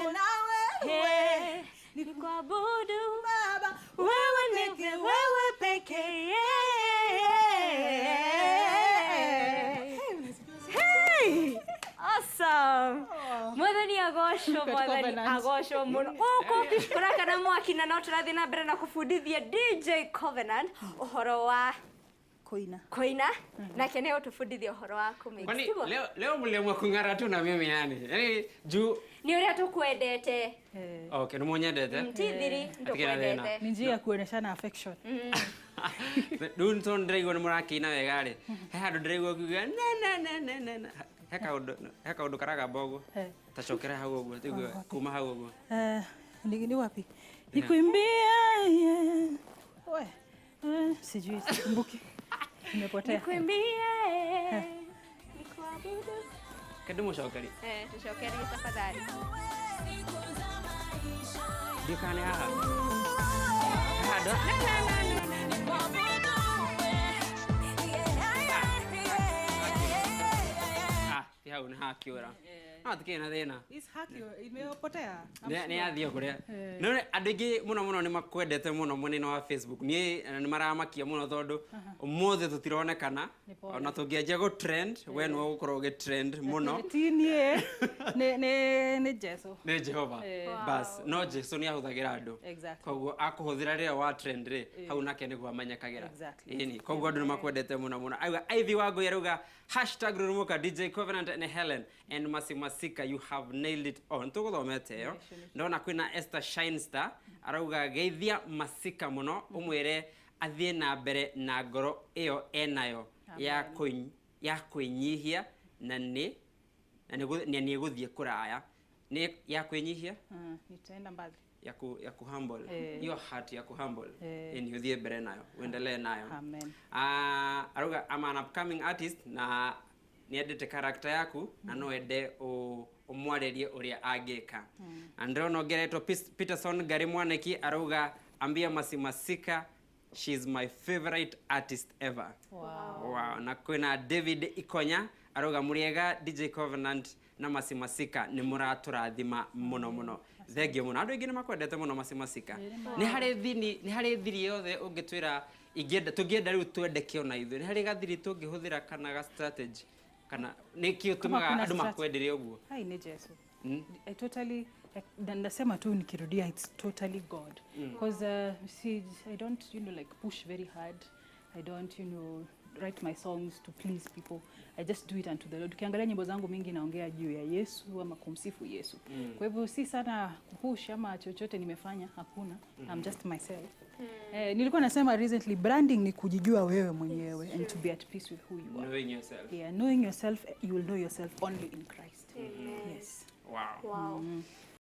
Na wewe Nikuabudu Baba, wewe peke, peke, wewe peke. Hey! Awesome! Mwathani agocwo, Mwathani Covenant. agocwo muno. Gũkũ kũrakana mwaki na no tũrathiĩ na mbere na kũbundithia DJ Covenant ũhoro wa Kuina. kũina, nake nĩ ũtũbundithia ũhoro wa kũmix. Kwani Tiguo? leo leo mliamua kung'ara tu na mimi yani. Yaani juu Nĩ ũrĩa tũkwendete. Okay, nĩmunyendete. Ti thiri, Hatikĩrĩ na thĩna. nĩtũkwendete. Ni njia ya kuonyeshana affection. Rĩu nĩ tondũ ndĩraigua nĩ mũrakĩina wega rĩ, he handũ ndĩraigua ũkiuga ne ne ne ne ne ne. He kaũndũ karagamba ũguo. Ta cokera hau ũguo, tũigue kuma hau ũguo. Ni wapi? Nikuimbie, yeah. We. Sijui, sikumbuki. Nimepotea. Nikuimbie, nikuabudu. Kende mũcokerie. Eh, tucokerie tafadhali. Ndiũ kana nĩ haha. He handũ ne ne ne ne ne. Ah, ti hau nĩ hakiũra. No hatikĩrĩ na thĩna. Is haki imepotea. Nĩ yathiĩ kũrĩa no andũ aingĩ mũno mũno nĩ makwendete mũno mwena wa Facebook. Niĩ nĩ maramakia mũno tondũ ũmũthĩ tũtironekana. Nĩ pole. Ona tũngĩanjia gũ trend, we nĩwe ũgũkorwo ũgĩ trend mũno. Ti niĩ. Nĩ Jesu. Nĩ Jehova bas, no Jesu nĩ ahũthagĩra andũ. Koguo akũhũthĩra rĩrĩa wa trend rĩ, hau nake nĩguo amenyekagĩra. Ĩni koguo andũ nĩ makwendete mũno mũno. Auga Ivy Wangui arauga #Rurumuka DJ Covenant and Helen and Masi Masika, you have nailed it on. Tũgũthomete ĩyo. Ndona kwĩna Esther Shinestar arauga geithia Masika mũno, ũmwĩre athiĩ na mbere na ngoro ĩyo enayo ya kwĩnyihia na nĩ ĩgũthiĩ kũraya. Nĩ ya kwĩnyihia. Nitaenda mbali. Ya ku humble. Eh. Hiyo heart ya ku humble. Eh. Ni ũthiĩ mbere nayo, uendelee nayo. Amen. Ah, arauga I'm an upcoming artist na nĩendete character yaku na no ende ũmwarĩrie ũrĩa angĩka. Na ndĩrona ũngeretwo Peterson Gary Mwaneki arauga ambia Masimasika she's my favorite artist ever. Wow. Wow. Na kwĩna David Ikonya arauga mũrĩega DJ Covenant na Masimasika, nĩ mũratũrathima mũno mũno, thengio mũno. Andũ aingĩ nĩ makwendete mũno, Masimasika. Nĩ harĩ thiri yothe ũngĩtwĩra ingĩenda tũngĩenda rĩu twendeke ona ithuĩ? Nĩ harĩ gathiri tũngĩhũthĩra kana ga strategy kana nĩ kĩ ũtũmaga Kuna andũ makwendere ũguo? Hai, ni Jesu. I totally na nasema tu nikirudia, it's totally God. Because see, I don't like push very hard. I don't write my songs to please people. I just do it unto the Lord. Ukiangalia nyimbo zangu mingi naongea juu ya Yesu ama kumsifu Yesu. Kwa hivyo si sana kupush ama chochote nimefanya, hakuna. I'm just myself. Nilikuwa nasema recently, branding ni kujijua wewe mwenyewe and to be at peace with who you are. Knowing yourself. Yeah, knowing yourself, you will know yourself only in Christ. Yes. Wow. Wow.